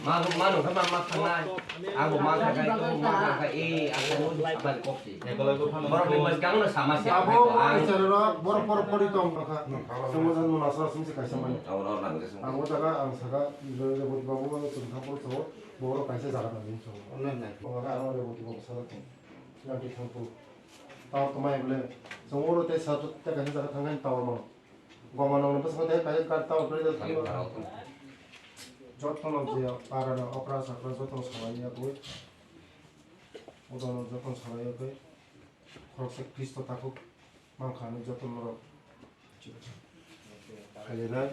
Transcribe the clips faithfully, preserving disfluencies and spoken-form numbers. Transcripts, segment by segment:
Manu, manu khe ma, ma thangnai. Ang bo ma kha khai, to ma kha khai, eh, ang bo abal kok si. Borok ni bwskang no sama si. Abo ang isara rok, borok, borok pori tong kha. Sungmo jan muna sa sung si kaisa mani. Abo no nang jesung. Ang o jaga ang saka, Reboti babu mano chung thang poro sao, borok kaisa jaga nang jesung. Nang nang. Bo kha ang Reboti babu sala tong. Nang di thang poro. Tao to mai bole. Sung oro te sa te kaisa jaga thang khai tao mano. Goma nongni bwskango tei kaisa gari tower tei thangwi mano. Jotono je parani okra chakra jotono salai ya koi. Odono jotono salai ya koi. Khoroksa Kristo takhuk mankha hinwi jotono norok khainai.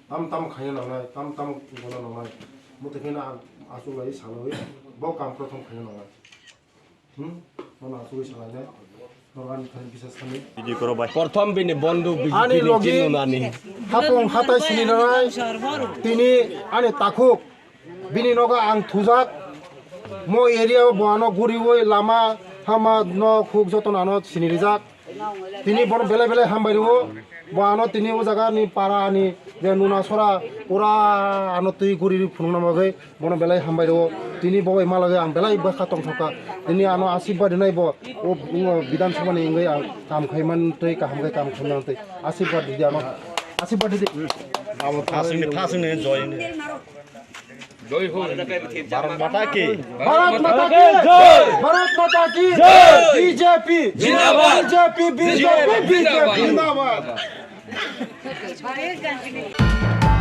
Tam tam khaina nangnai, tam tam gona nangnai. Mutai kheno achuk lai salaiwi bo kam prothom khaina nangnai. Prothom bini bondhu B J P ani ni logi chinno nani. Hapung hatai sini nanai. Tini ani takhuk bini nogo ang thujak. Mo area o bo ano guriwi lama hama no khuk joto ano sini rijak. Tini bono belai belai hambai rwo. Bo ano tini o jaga ni para ani je nuna sora pura ano twi guri phunukna bagwi bono belai hambai rwo. Tini bo bai malagwi ang belai bwkha tongthokha. Tini ano asirbad rinai bo o, o Bidhan Sabha ni wngwi ang kam khaiman twi kaham khe kam khaimani twi asirbad ridi ano. Asirbad ridi. Abo thasingni, thasingni joy ni. Jai ho. Bharat Mata ki. Bharat Mata ki. Jai. Bharat Mata ki. Jai. B J P. Zindabad. B J P, B J P, B J P. Zindabad. Zindabad.